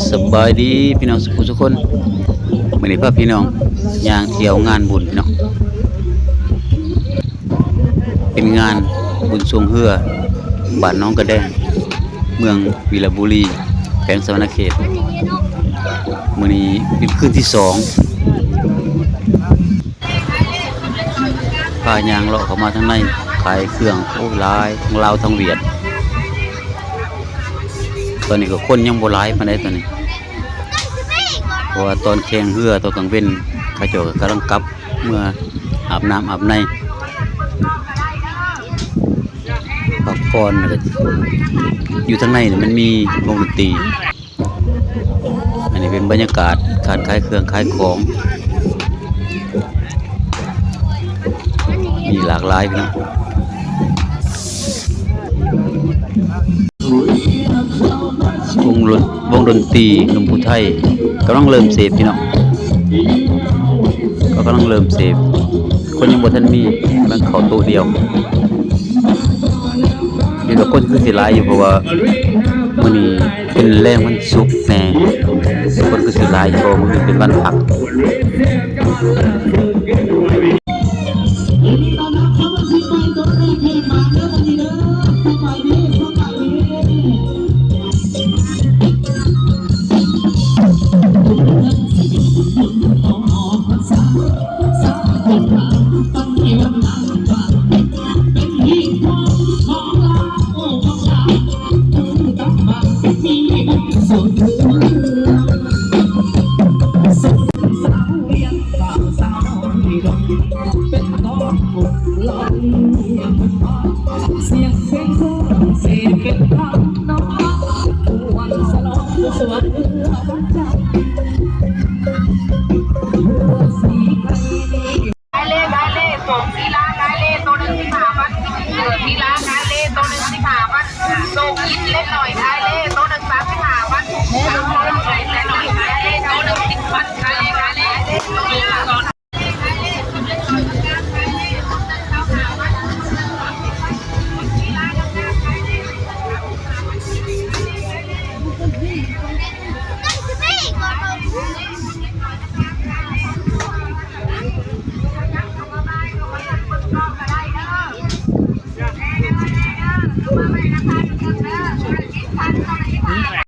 ສະບາຍດີພີ່ນ້ອງສຸກຄົນ, ມື້ນີ້ພາພີ່ນ້ອງຍ່າງທ່ຽວງານບຸນເນາະ, ເປັນງານບຸນຊ່ວງເຮືອ ບ້ານໜອງກະແດງ ເມືອງວິລະບູລີ ແຂວງສະຫວັນນະເຂດ. ມື້ນີ້ເປັນຄືນທີສອງ ພາຍ່າງເລາະເຂົ້າມາທາງໃນ ຂາຍເຄື່ອງ ໂອ້ ຫຼາຍ ທັງລາວທັງຫວຽດ. ຕອນນີ້ກໍຄົນຍັງບໍ່ຫຼາຍປານໃດຕອນນີ້ ເພາະວ່າຕອນແຂ່ງເຮືອຕອນກາງເວັນ ເຂົາເຈົ້າກໍກຳລັງກັບເມືອອາບນ້ຳອາບໃນ ພັກຜ່ອນ. ແລ້ວກໍຢູ່ທາງໃນນີ້ມັນມີວົງດົນຕີ. ອັນນີ້ເປັນບັນຍາກາດການຂາຍເຄື່ອງຂາຍຂອງ ມີຫຼາກຫຼາຍພີ່ນ້ອງ. ວົງດົນ ວົງດົນຕີໜຸ່ມຜູ້ໄທກຳລັງເລີ່ມເສບພີ່ນ້ອງ, ກໍກຳລັງເລີ່ມເສບ, ຄົນຍັງບໍ່ທັນມີ, ກຳລັງເຂົ້າໂຕະດຽວ. ເຫັນວ່າຄົນຄືຊິຫຼາຍຢູ່ ເພາະວ່າມື້ນີ້ເປັນແລງວັນສຸກແດ່, ຄົນຄືຊິຫຼາຍຢູ່ ເພາະວ່າມື້ນີ້ເປັນວັນພັກ. ໄດ້ເລີຍ ໄດ້ເລີຍ ໂຕໜຶ່ງສິບຫ້າພັນ ເອີ ທີ່ຮ້ານໄດ້ເລີຍ ໂຕໜຶ່ງສິບຫ້າພັນ ໂຕກິນເລັກນ້ອຍໄດ້